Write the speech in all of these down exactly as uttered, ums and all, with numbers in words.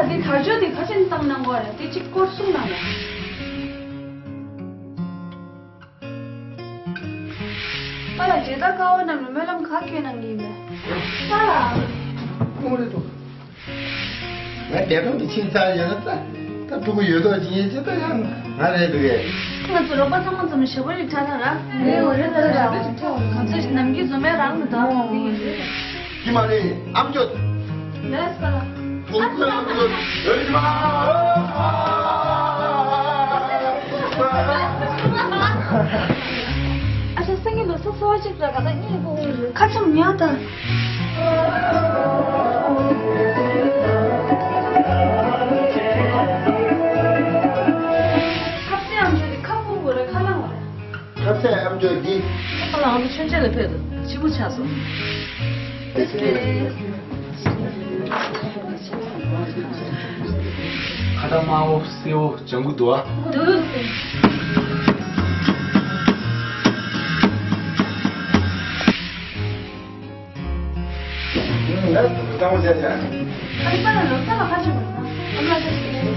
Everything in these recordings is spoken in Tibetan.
དེ་དར་ལྕོག་དེ་ག་ཚོད་བཏང་གནང་དགོས་རེད། དེ་གཅིག་སྐོར་གསུངས་གནང་ཡ། པཱ་ལགས། མཇལ་དར་དཀར་པོ་རྣམས་ལ་སྨོན་ལམ་ག་སྐྱོན་གནང་གི་ཡིན་པས། པཱ་ལགས། ཁོང་རེད་དོ། ང་རྒྱལ་ཁམས་ཀྱི་ཕྱིན་ཚར་ཡོད་ན་ད་ད་ཕྲུ་གུ་ཡོད་དོ་ཅི་ཡིན་ཅི་ད་ཡང་ང་རེད་འདུག་གས། ང་ཚོ་རོགས་པ་ཚང་མ་འཛོམས་ཞེ་པོ་ཞིག་ཆགས་ན་ར། རེད་འོ་རེད་ད་ར། ག་ཚོད་ནམ་རྒྱུན་འཛོམས་པའི་རང་མི་འདུག་ཡིན་རེད། ཀྱི་མ་རེད་ཨམ་ཅོག་ལས་ས་ལ། ཨུ་ཁུ་ཨམ་ཅོག་ཨེ་ཀྱི་མ། ཨ་ཅག་སང་ཉིན་ལོ་གསར་གསོལ་བ་གཅིག་ལ་ག་ད་གཉིད་ཁུག་གི་རེད། ཁ་ཆེམས་ཉར་དང་། ཁ་ཟས་ཨམ་ཅོག་གི་ཁ་སྤུ་བོ་རེད་ཁ་ལང་བ་རེད། ཁ་ཟས་ཨམ་ཅོག་གི། ཁ་ལང་བ་མཆོད་མཇལ་ལ་ཕེབས་འདུག་ཕྱི་པོ་ཆགས་སོང་། ཁ་བཏགས་དམར་པོ་སེར་པོ་ལྗང་གུ་འདུག་ཨ། འདུག་ང་གཙང་པོ་བྱས་བྱས། ཨ་ནི་པཱ་ལགས་ལོ་ཙཱ་ལ་ཁ་ཆེམས་མ་གནང་། ཨ་མ་ལགས་ཁ་ཆེམས།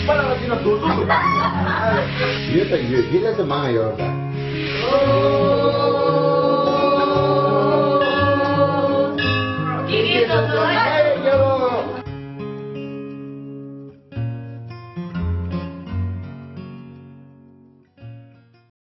པཱ་ལགས་ལ་ཅི་ན་རྡོ་བཟོ་དགོས། ཡོད་ད་ཡོད་འདི་ལས་ཚོ་མང་ཡོད་ད།